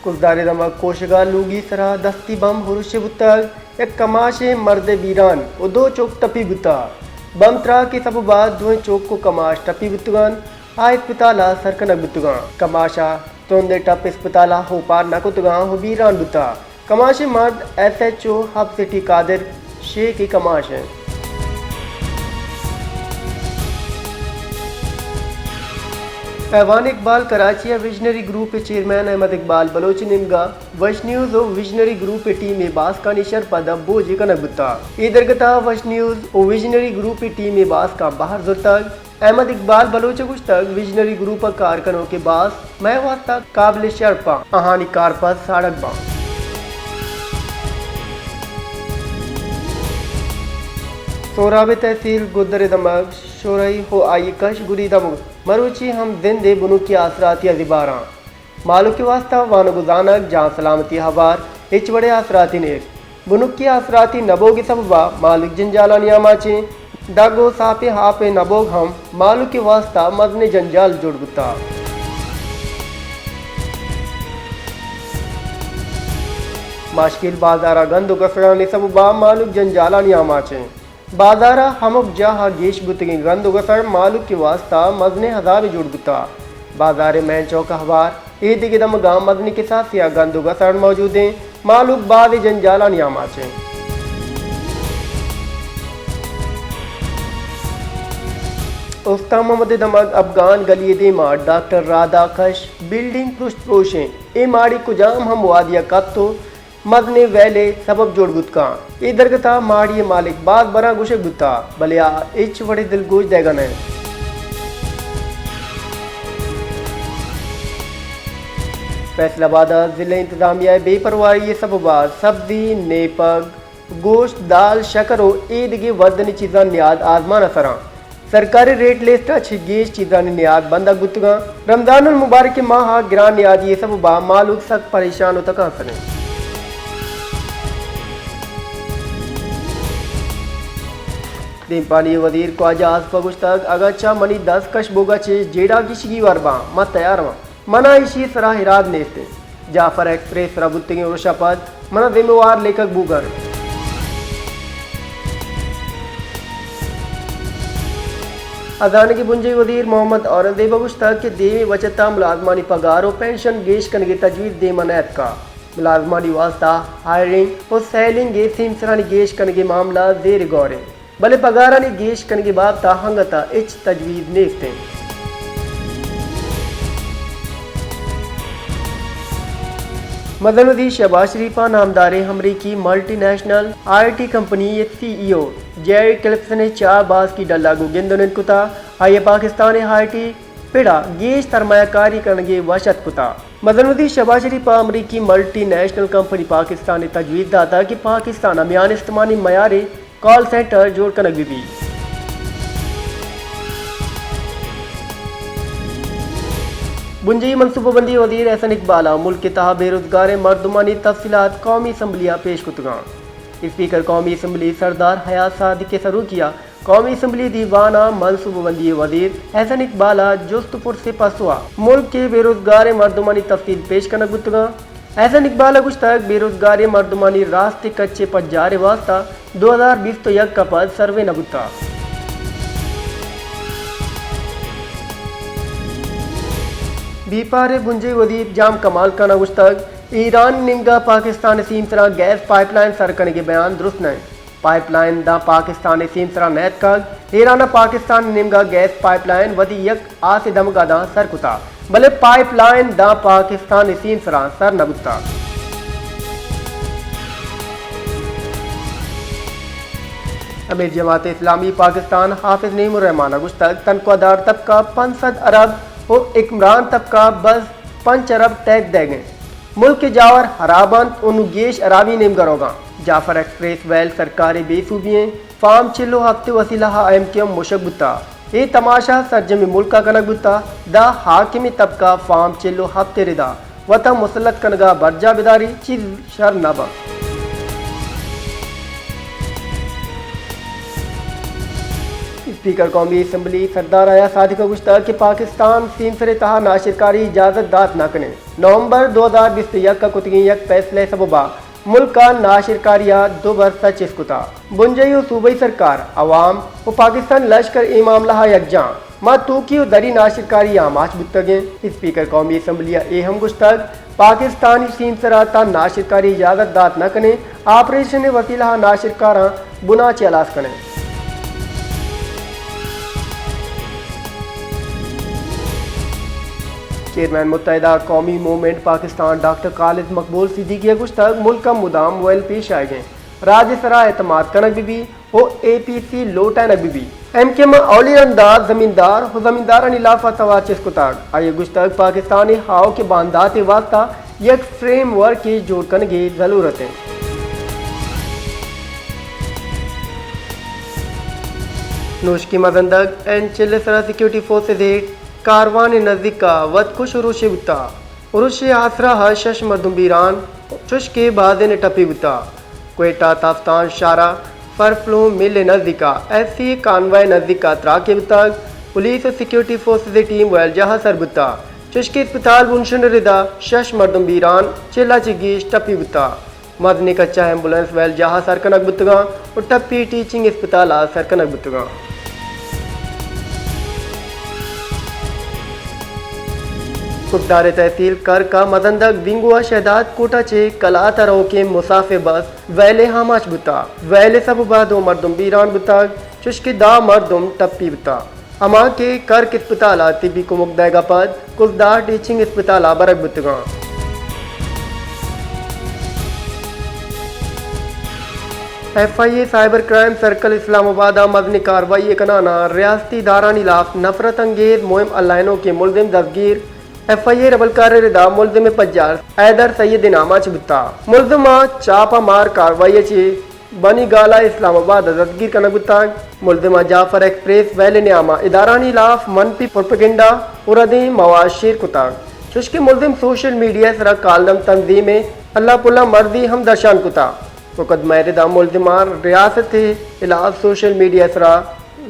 خضدار ءِ دمگ کوشگ ءَ لوگی سرا دستی بمب ہروشے بوتگ، یک کماشیں مردے بیران و دو چک ٹپی بوتگ۔ بمب تراک ءِ سبب ءَ دوئیں چک و کماش ٹپی بوتگ انت، آ اسپتال ءَ سر کنگ بوتگ انت۔ کماش ءَ ترندیں ٹپ اسپتال ءَ اوپار نہ کتگ انت و بیران بوتگ۔ کماشیں مرد S H O Hub city Qadir Sheikh ءِ کماش انت۔ ایوان اقبال کراچی ءَ ویژنری گروپ ءِ چیئرمین احمد اقبال بلوچ ءِ نیمگ ءَ وش نیوز و ویژنری گروپ ءِ ٹیم ءِ باسکانی شرپ ءَ داں بوجے کنگ بوتگ۔ اے درگت ءَ وش نیوز و ویژنری گروپ ءِ ٹیم ءِ باسکاں بہر زرتگ۔ احمد اقبال بلوچ ءَ گوشتگ، ویژنری گروپ ءِ کار کنوکیں باسک مئے واستہ قابل شرپ انت، آہانی کارپد ساڑگ بنت۔ سہراب ءِ تحصیل گدر ءِ دمگ شورئی و آئی ءِ کش گڈی دمگ مروچی ہم زند ءِ بنکی آسراتی ءَ زبہر انت۔ مہلوک ءِ واستہ وانگ و زانگ، جان سلامتی ءِ ہوار ہچ وڑیں آسراتی نیست۔ بنکی آسراتی نہ بوگ ءِ سبب ءَ مہلوک جنجالانی آماچ انت۔ دگ و ساپ ءِ آپ ءِ نہ بوگ ہم مہلوک ءِ واستہ مزنیں جنجال جوڑ بوتگ۔ ماشکیل بازار ءَ گند و گسرانی سبب ءَ مہلوک جنجالانی آماچ انت۔ بازار ءَ ہمک جاہ ءَ گیش بوتگیں گند و گسر مہلوک ءِ واستہ مزنیں عذابے جوڑ بوتگ۔ بازار ءِ مین چوک ءَ ہوار اے دگہ دمگاں مزنیں کساسے ءَ گند و گسر موجود انت، مہلوک بازیں جنجالانی آماچ انت۔ استان محمد ءِ دمگ افغان گلی ءِ دیم ءَ ڈاکٹر رادا کش بلڈنگ پرشت پروش انت۔ اے ماڑی کجام ہم وہدی ءَ کپت و مزنیں ویل ءِ سبب جوڑ بوت کنت۔ اے درگت ءَ ماڑی ءِ مالک باز براں گوشگ بوتگ، بلے آ ہچ وڑیں دلگوش دئیگ ءَ نہ انت۔ فیصل آباد ءَ ضلعی انتظامیہ ءِ بے پرواہی ءِ سبب ءَ سبزی، نیپگ، گوشت، دال، شکر و اے دگہ وزنی چیزانی نیاد آزمان ءِ سر انت۔ سرکاری ریٹ لسٹ ءَ چہ گیش چیزانی نیاد بندگ بوتگ انت۔ رمضان المبارک ءِ ماہ ءَ گران نیادی ءِ سبب ءَ مہلوک سک پریشان و تکانسر انت۔ دیمپانی ءِ وزیر خواجہ آصف ءَ گوشتگ، اگاں چہ منی دست کش بوگ ءَ چہ جیڑہ گیشگی ور باں، من تیار آں۔ من ءَ ایشی ءِ سرا اراد نیست انت۔ جعفر ایکسپریس ءِ سرا بوتگیں ارش ءَ پد من ءَ ذمہ وار لیکگ بوگ ءَ انت۔ ہزانگی بنجاہی وزیر محمد اورنگزیب ءَ گوشتگ کہ دیمی بچت ءَ ملازمانی پگار و پنشن گیش کنگ ءِ تجویز دیم ءَ نیاتکگ۔ ملازمانی واستہ ہائرنگ و سیلنگ ءِ سیمسرانی گیش کنگ ءِ معاملہ زیر غور انت۔ بلے پگارانی گیش کنگ ءِ بابت ءَ انگت ءَ ہچ تجویز نیست انت۔ مزن وزیر شہباز شریف ءَ نامداریں امریکی multi national I T company ءِ سی ای او جیری کلپسن ءِ چار باسکی ڈل ءَ گوں گند ءُ نند کتگ۔ آئی ءَ پاکستان ءِ آئی ٹی پڑ ءَ گیش سرمایہ کاری کنگ ءِ وش اتک کتگ۔ مزن وزیر شہباز شریف ءَ امریکی ملٹی نیشنل کمپنی پاکستان ءِ تجویز داتگ کہ پاکستان ءَ میان استمانی معیارے کال سینٹر جوڑ کنگ بہ بیت۔ بنجاہی منصوبہ بندی ءِ وزیر احسن اقبال ءَ ملک ءِ تہا بے روزگاریں مردمانی تفصیلات قومی اسمبلی ءَ پیش کتگ انت۔ اسپیکر قومی اسمبلی سردار حیات صادق ءِ سروکی ءَ قومی اسمبلی دیوان ءَ منصوبہ بندی ءِ وزیر احسن اقبال ءَ جست ءُ پرس ءِ پسو ءَ ملک ءِ بے روزگاریں مردمانی تفصیل پیش کنگ بوتگ انت۔ احسن اقبال ءَ گوشتگ، بے روزگاریں مردمانی راستیں کچ ءِ پجار ءِ واستہ دو ہزار بیست ءُ یک ءَ پد سروے نہ بوتگ۔ بیپار ءِ بنجاہی وزیر جام کمال خان ءَ گوشتگ، ایران ءِ نیمگ ءَ پاکستان ءِ سیم سرا گیس پائپ لائن سر کنگ ءِ بیان درست نہ انت۔ پائپ لائن داں پاکستان ءِ سیم سرا نیتکگ۔ ایران ءَ پاکستان ءِ نیمگ ءَ گیس پائپ لائن وتی یک آسے دمگ ءَ داں سر کتگ، بلے پائپ لائن داں پاکستان ءِ سیم سرا سر نہ بوتگ۔ امیر جماعت اسلامی پاکستان حافظ نعیم الرحمان ءَ گوشتگ، تنخواہ دار طبقہ پنچ سد ارب ءُ حکمران طبقہ بس پنچ ارب ٹیکس دئیگ ءَ انت۔ ملک ءِ جاور ہراب انت ءُ نوں گیش ہرابی نیمگ ءَ روگ ءَ انت۔ جعفر ایکسپریس ویل سرکار ءِ بے سوبی ایں۔ فارم چل ءُ ہپت ءِ وسیلہ ءَ ایم کیو ایم مشگ بوتگ۔ اے تماشا سرجمیں ملک ءَ کنگ بوتگ۔ داں حاکمیں طبقہ فارم چل ءُ ہپت ءِ ردا وت ءَ مسلط کنگ ءَ برجاہ بداریت، چیز شر نہ بنت۔ اسپیکر قومی اسمبلی سردار ایاز صادق ءَ گوشتگ کہ پاکستان سیمسر ءِ تہا ناشرکاری اجازت دات نہ کنیں۔ نومبر دو ہزار بیست ءُ یک ءَ کتگیں یک پیسلہ ءِ سبب ءَ ملک ءَ ناشرکاری ءَ دو برس ءَ چست کتگ۔ بنجاہی ءُ صوبائی سرکار، عوام ءُ پاکستان لشکر اے معاملہ ءَ یکجاہ۔ ما توکی ءُ دری ناشرکاری ءِ آماچ بوتگ ایں۔ اسپیکر قومی اسمبلی ءَ اے ہم گوشتگ، پاکستانی سیمسر ءِ تہا ناشرکاری اجازت دات نہ کنیں، آپریشن ءِ وسیلہ ءَ ناشرکاراں بنا چہ ہلاس کنیں۔ چیئرمین متحدہ قومی موومنٹ پاکستان ڈاکٹر خالد مقبول صدیقی ءَ گوشتگ، ملک ءَ مدام ویل پیش آئیگ ایں، راج ءِ سرا اعتماد کنگ بہ بی، ءُ اے پی سی لوٹائینگ بہ بیت۔ ایم کیو ایم ءَ اولی رندا زمیندار ءُ زمیندارانی لاف ءَ توار چست کتگ۔ آئی ءَ گوشتگ، پاکستان ءِ آؤکیں باندات ءِ واستہ یک فریم ورکے جوڑ کنگ ءِ ضلورت اِنت۔ نوشکی مزندگ این چل ءِ سرا سیکورٹی فورسز ءِ کاروان ءِ نزیک ءَ وت کش ارش ئے بوتگ۔ ارش ءِ آسرا ءَ شش مردم بیران، چش کہ بازینے ٹپی بوتگ۔ کوئٹہ تافتان شارع فرفلو مل ءِ نزیک ءَ ایف سی اے کانوائے ءِ نزیک ءَ تراکے بوتگ۔ پولیس ءُ سیکورٹی فورسز ءِ ٹیم ویل جاہ ءَ سر بوتگ، چش کہ اسپتال بنشن ءِ ردا شش مردم بیران، چل ءَ چہ گیش ٹپی بوتگ۔ مزنیں کچ ءَ ایمبولینس ویل جاہ ءَ سر کنگ بوتگ اَنت ءُ ٹپی ٹیچنگ اسپتال ءَ سر کنگ بوتگ اَنت۔ ککدار ءِ تحصیل کرک ءَ مزندگ بنگو ءَ شہداد کوٹ ءَ چہ کلات ءَ روکیں مسافر بس ویل ءِ آماچ بوتگ۔ ویل ءِ سبب ءَ دو مردم بیران بوتگ، چش کہ دہ مردم ٹپی بوتگ۔ ہما کہ کرک اسپتال ءَ طبی کمک دئیگ ءَ پد کزدار ٹیچنگ اسپتال ءَ برگ بوتگ اَنت۔ ایف آئی اے سائبر کرائم سرکل اسلام آباد ءَ مزنیں کاروائی ءِ کنان ءَ ریاستی ادارھانی لاف نفرت انگیز مہم ہلائینوکیں ملزم دزگیر۔ ایف آئی اے ربلکار ءِ ردا ملزم ءِ پجار حیدر سید ءِ نام ءَ چہ بوتگ۔ ملزم ءَ چاپ ءَ مار کاروائی ءَ چہ بنی گالہ اسلام آباد ءَ دزگیر کنگ بوتگ۔ ملزم ءَ جعفر ایکسپریس ویل ءِ نیام ءَ ادارھانی لاف منفی پروپیگنڈا ءُ ردیں مواد شیئر کتگ، چش کہ ملزم سوشل میڈیا ءِ سرا کالم تنظیم ءِ اللہ پلہ مرضی ہم درشان کتگ۔ مقدمہ ءِ ردا ملزم ءَ ریاست ءِ ہلاف سوشل میڈیا ءِ سرا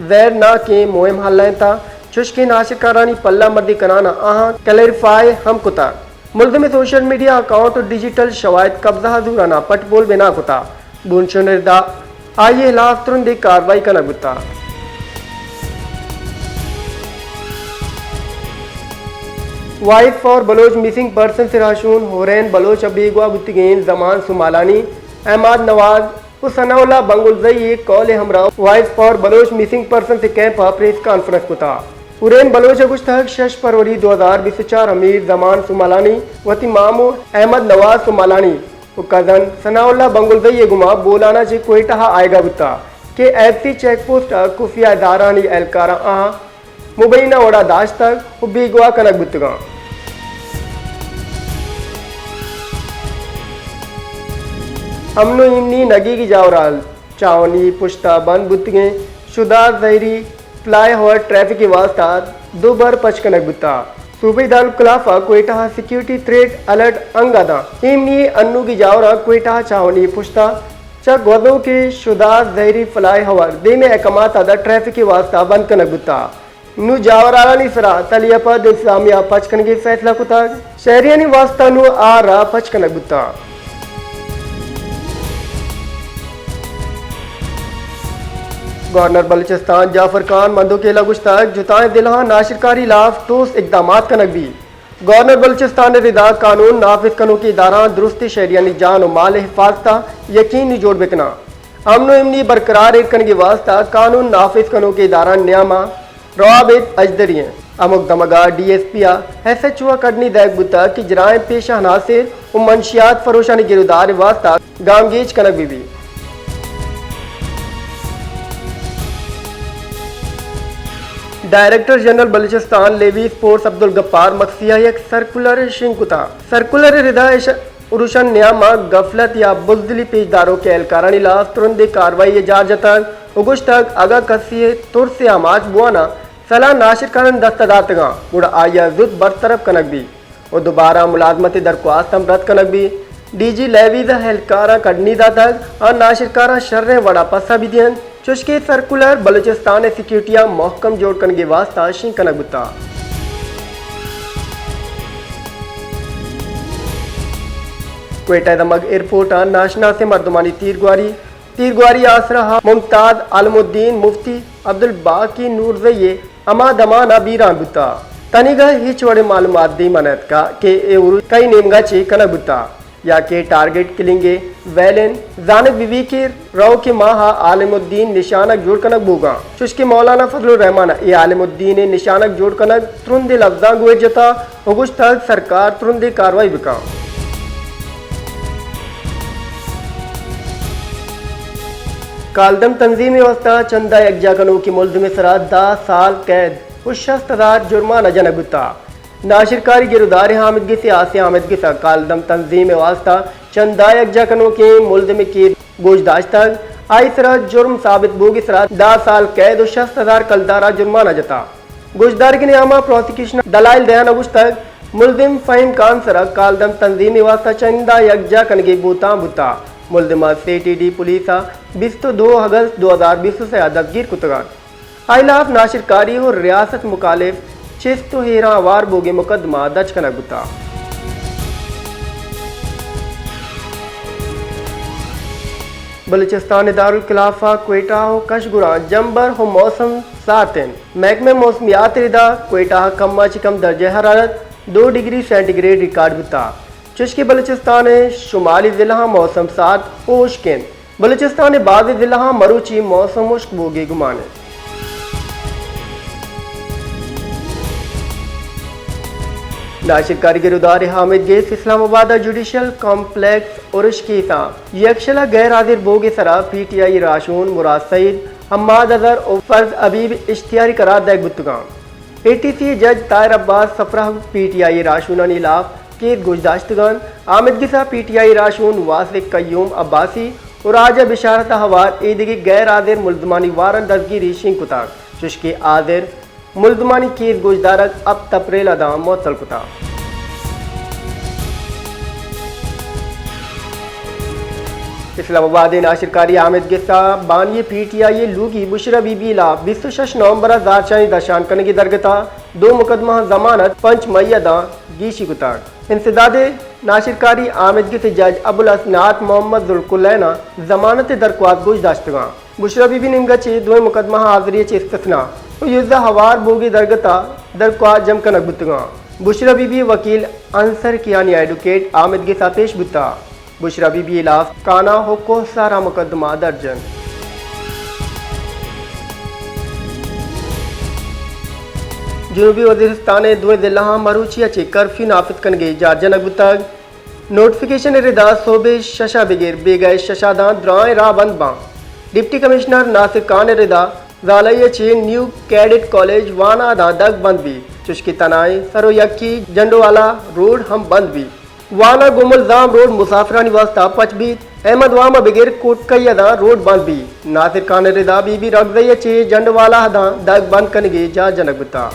زہرناکیں مہم ہلائینتگ، چش کہ ناشرکارانی پلہ مردی کنان ءَ آہاں کلیریفائی ہم کتگ۔ ملزم ءِ سوشل میڈیا اکاؤنٹ ءُ ڈیجیٹل شواہد قبضہ ءَ زوران ءَ پٹ پول بنا کتگ۔ بنشن ءِ ردا آئی ءِ ہلاف ترندیں کاروائی کنگ بوتگ۔ Voice for Baloch missing persons ءِ راہشون ہورین بلوچ ءِ بیگواہ بوتگیں زمان سمالانی، احمد نواز ءُ ثناء اللہ بنگلزئی ءِ کال ءِ ہمراہ voice for Baloch missing persons ءِ کیمپ ءَ پریس کانفرنس کتگ۔ ہورین بلوچ ءَ گوشتگ، شش فروری دو ہزار بیست ءُ چار ءَ میر زمان سمالانی وتی مامو احمد نواز سمالانی ءُ کزن ثناء اللہ بنگلزئی ءِ گوما بولان ءَ چہ کوئٹہ ءَ آیگ ءَ بوتگ کہ ایف سی چیک پوسٹ ءَ خفیہ ادارھانی اہلکاراں آہاں مبینہ وڑا داشتگ ءُ بیگواہ کنگ بوتگاں۔ امن ءُ ایمنی نگیگی جاورھال چاہونی پشتا بند بوتگیں شداد زہری فلائی اوور ٹریفک ءِ واستہ دوبر پچ کنگ بوتگ۔ صوبائی دارالخلافہ کوئٹہ ءَ سیکورٹی تھریٹ الرٹ انگا داں۔ ایمنی انوگی جاوراں کوئٹہ ءَ چاہونی پشتا چہ گوزوک ءِ شداد زہری فلائی اوور دیمے احکامات ءَ داں ٹریفک ءِ واستہ بند کنگ بوتگ۔ نوں جاورھالانی سرا تلی ءَ پد انتظامیہ ءَ پچ کنگ ءِ فیصلہ کتگ۔ شہریانی واستہ نوں آ راہ پچ کنگ بوتگ۔ گورنر بلوچستان جعفر خان مندوخیل ءَ گوشتگ، جتائیں ضلعاں ناشرکاری لاف ٹھوس اقدامات کنگ بیت۔ گورنر بلوچستان ءِ ردا قانون نافذ کنوکیں ادارھاں درستیں شہریانی جان ءُ مال ءِ حفاظت ءَ یقینی جوڑ بکناں۔ امن ءُ ایمنی برقرار ایر کنگ ءِ واستہ قانون نافذ کنوکیں ادارھانی نیام ءَ روابط اژدری انت۔ ہمک دمگ ءَ ڈی ایس پی ءَ ایس ایچ او ءَ کڈنی دئیگ بوتگ کہ جرائم پیشہ عناصر ءُ منشیات فروشانی گرودار ءِ واستہ گامگیج کنگ بہ بیت۔ Director general Balochistan levy sports Abdul Ghaffar Magsi ءَ یک سرکولر شنگ کتگ۔ سرکولر ءِ ردا اش ارشن نیام ءَ غفلت یا بزدلی پیش داروکیں اہلکارانی لاف ترندیں کاروائی ءِ جار جتگ ءُ گوشتگ، اگاں کسے ءَ ترس ءِ آماچ بوان ءَ سلاہ ناشرکارانی دست ءَ داتگاں، گڑا آئی ءَ زوت برطرف کنگ بیت ءُ دوبارہ ملازمت ءِ درخواست ہم رد کنگ بیت۔ ڈی جی لیویز ءَ اہلکاراں کڈنی داتگ، آ ناشرکاراں شریں وڑ ءَ پسہ بدینت، چوشکہ سرکولر بلوچستان ءِ سیکورٹی ءَ مھکم جوڑ کنگ ءِ واستہ شنگ کنگ بوتگ۔ کوئٹہ ءِ دمگ ایئرپورٹ ءَ ناشناسیں مردمانی تیرگواری، تیرگواری ءِ آسرا ءَ ممتاز عالم الدین مفتی عبدالباقی نورزئی ءِ ھما دمان ءَ بیران بوتگ۔ تنیگہ ھچ وڑیں معلومات دیما نہ اتکگ کہ اے ھروچ کئی نیمگا چے کنگ بوتگ یا کہ ٹارگٹ کلنگ ءِ ویلن زانگ بہ بیت کہ روکیں ماہ ءَ عالم الدین نشانگ جوڑ کنگ بوگا اِنت۔ چوشکہ مولانا فضل الرحمان ءَ اے عالم الدین ءِ نشانگ جوڑ کنگ ترندیں لبزاں گوئر جتگ ءُ گوشتگ سرکار ترندیں کاروائی بکنت۔ کالدم تنظیم ءِ واستہ چندہ یکجا کنوکیں ملزم ءِ سرا دہ سال قید ءُ شست ھزار جرمانہ جنگ بوتگ۔ ناشرکاری گرودار ءِ آمیدگس ءِ آسیں آمیدگس ءَ کالدم تنظیم ءِ واستہ چندہ یکجا کنوکیں ملزم ءِ کیس گوش داشتگ۔ آئی سرا جرم ثابت بوگ ءِ سرا دہ سال قید ءُ شست ھزار کلدار ءِ جرمانہ جتگ۔ گوشدارگ ءِ نیاما پراسیکیوشن ءَ دلائل دیان ءَ گوشتگ، ملزم فہیم خان سرا کالدم تنظیم ءِ واستہ چندہ یکجا کنگ ءِ بھتام بوتگ۔ ملزم ءَ سی ٹی ڈی پولیس ءَ بیست ءُ دو اگست دو ھزار بیست ءُ سئے ءَ دزگیر کتگ اَت۔ آئی لاپ ناشرکاری ءُ ریاست مخالف چست ءُ ایراں ھوار بوگ ءِ مقدمہ درج کنگ بوتگ۔ بلوچستان ءِ دارالخلافہ کوئٹہ ءُ کشگوراں جمبر ءُ موسم سارت اِنت۔ محکمہ موسمیات ءِ ردا کوئٹہ ءَ کم ءَ چہ کم درجہ حرارت دو ڈگری سینٹی گریڈ ریکارڈ بوتگ۔ چوشکہ بلوچستان ءِ شمالی ضلعاں موسم سارت ءُ ہشک اِنت۔ بلوچستان ءِ بازیں ضلعاں مروچی موسم ہشک بوگ ءِ گمان اِنت۔ ناشرکاری گرودار ءِ آمیدگس اسلام آباد ءِ جوڈیشل کمپلیکس ارش کیس ءَ یکشل ءَ غیر حاضر بوگ ءِ سرا پی ٹی آئی ءِ راہشون مراد سعید، حماد اظہر ءُ فرض حبیب اشتہاری قرار دئیگ بوتگ اَنت۔ اے ٹی سی ءِ جج طاہر عباس سفرہ پی ٹی آئی ءِ راہشونانی ہلاپ کیس گوش داشتگ اَنت۔ آمیدگس ءَ پی ٹی آئی ءِ راہشون واثق قیوم عباسی ءُ راجہ بشارت ءَ ہوار ایدگہ غیر حاضر ملزمانی وارنٹ دزگیری شنگ کتگ، چوشکہ حاضر ملزمانی کیس گوشدارگ ہپت اپریل ءَ داں معطل کتگ۔ اسلام آباد ءِ ناشرکاری آمیدگس ءَ بانی پی ٹی آئی ءِ لوگی بشرا بی بی ءِ ہلاپ بیست ءُ شش نومبر ءَ زہرشانی درشان کنگ ءِ درگت ءَ دو مقدمہ ءِ ضمانت پنچ مئی ءَ داں گیشی کتگ۔ امتداد ءِ ناشرکاری آمیدگس ءِ جج ابوالحسنات محمد ذوالکلین ءَ ضمانت ءِ درخواست گوش داشتگ اَنت۔ بشرا بی بی ءِ نیمگ ءَ چہ دوئیں مقدمہ ءِ حاضری ءَ چہ استثنا ءُ یوزدہ ہوار بوگ ءِ درگت ءَ درخواست جم کنگ بوتگ اَنت۔ بشرا بی بی ءِ وکیل انصر کیانی ایڈوکیٹ آمیدگس ءَ پیش بوتگ۔ بشرا بی بی ءِ ہلاپ کانا ءُ کوہسار ءَ مقدمہ درج اِنت۔ جنوبی وزیرستان ءِ دوئیں ضلعاں مروچی ءَ چہ کرفیو نافذ کنگ ءِ اجازت جنگ بوتگ۔ نوٹیفکیشن ءِ ردا سہب ءِ شش ءَ بگر بیگہ ءِ شش ءَ داں درائیں راہ بند باں۔ ڈپٹی کمشنر ناصر خان ءِ ردا زالئی ءَ چہ نیو کیڈٹ کالج وانہ ءَ داں دگ بند بیت، چوشکہ تنائیں سر ءُ یکی جنڈوالا روڈ ہم بند بیت۔ وانہ گوں ملزام روڈ مسافرانی واستہ پچ بیت۔ احمد وام ءَ بگر کوٹکئی ءَ داں روڈ بند بیت۔ ناصر خان ءِ ردا بی بی رگزئی ءَ چہ جنڈوالا ءَ داں دگ بند کنگ ءِ اجازت جنگ بوتگ۔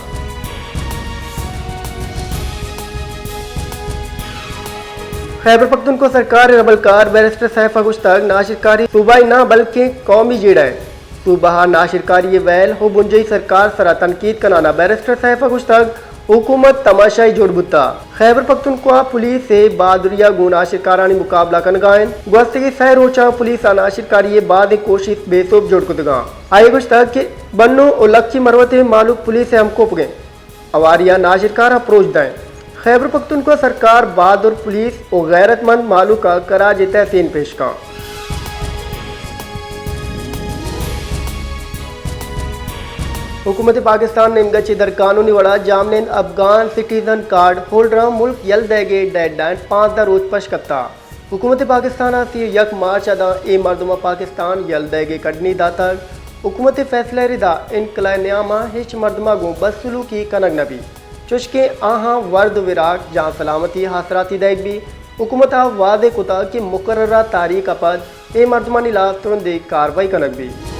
خیبر پختونخوا سرکار ءِ ربلکار بیرسٹر سیف ءَ گوشتگ، ناشرکاری صوبائی نہ بلکیں قومی جیڑہ اِنت۔ صوبہ ءَ ناشرکاری ءِ ویل ءُ بنجاہی سرکار ءِ سرا تنقید کنان ءَ بیرسٹر سیف ءَ گوشتگ، حکومت تماشائی جوڑ بوتگ۔ خیبر پختونخوا پولیس ءِ بہادری ءَ گوں ناشرکارانی مقابلہ کنگ ءَ اِنت۔ گوستگیں سئے روچاں پولیس ءَ ناشرکاری ءِ بازیں کوشست بے سوب جوڑ کتگ اَنت۔ آئی ءَ گوشتگ کہ بنوں ءُ لکی مروت ءِ مہلوک پولیس ءِ ہمکوپگ اِنت۔ ہواری ءَ ناشرکاراں پروش دئیں۔ خیبر پختونخوا سرکار بہادر پولیس ءُ غیرت مند مہلوک ءَ خراج تحسین پیش کنت۔ حکومت پاکستان ءِ نیمگ ءَ چہ در قانونی وڑ ءَ جہمنند افغان سٹیزن کارڈ ہولڈراں ملک یل دئیگ ءِ ڈیڈ لائن پانزدہ روچ پش کپتگ۔ حکومت پاکستان ءَ سی ءُ یک مارچ ءَ داں اے مردماں پاکستان یل دئیگ ءِ کڈنی داتگ۔ حکومت ءِ فیصلہ ءِ ردا انقلاب ءِ نیام ءَ ہچ مردم ءَ گوں بدسلوکی کنگ نہ بیت، چوشکہ آہاں ورد ءُ وراک جان سلامتی ءِ آسراتی دئیگ بیت۔ حکومت ءَ واضح کتگ کہ مقررہ تاریخ ءَ پد اے مردمانی ہلاپ ترندیں کاروائی کنگ بیت۔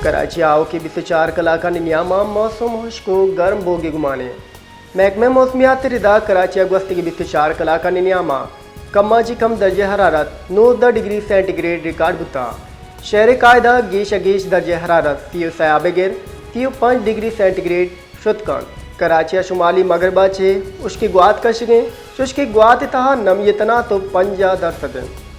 کراچی ءَ آؤکیں بیست ءُ چار کلاکانی نیام ءَ موسم ہشک ءُ گرم بوگ ءِ گمان اِنت۔ محکمہ موسمیات ءِ ردا کراچی ءَ گوستگیں بیست ءُ چار کلاکانی نیام ءَ کم ءَ چہ کم درجہ حرارت نوزدہ ڈگری سینٹی گریڈ ریکارڈ بوتگ۔ شہر ءِ قاعدہ گیش ءَ گیش درجہ حرارت سی و سئے ءَ بگر سی و پنچ ڈگری سینٹی گریڈ شت کنت۔ کراچی ءِ شمالی مغرب ءَ چہ ہشکی گوات کشگ ءَ انت، چوش کہ گوات ءِ تہا نمی ءِ تناسب پنجاہ درسد انت۔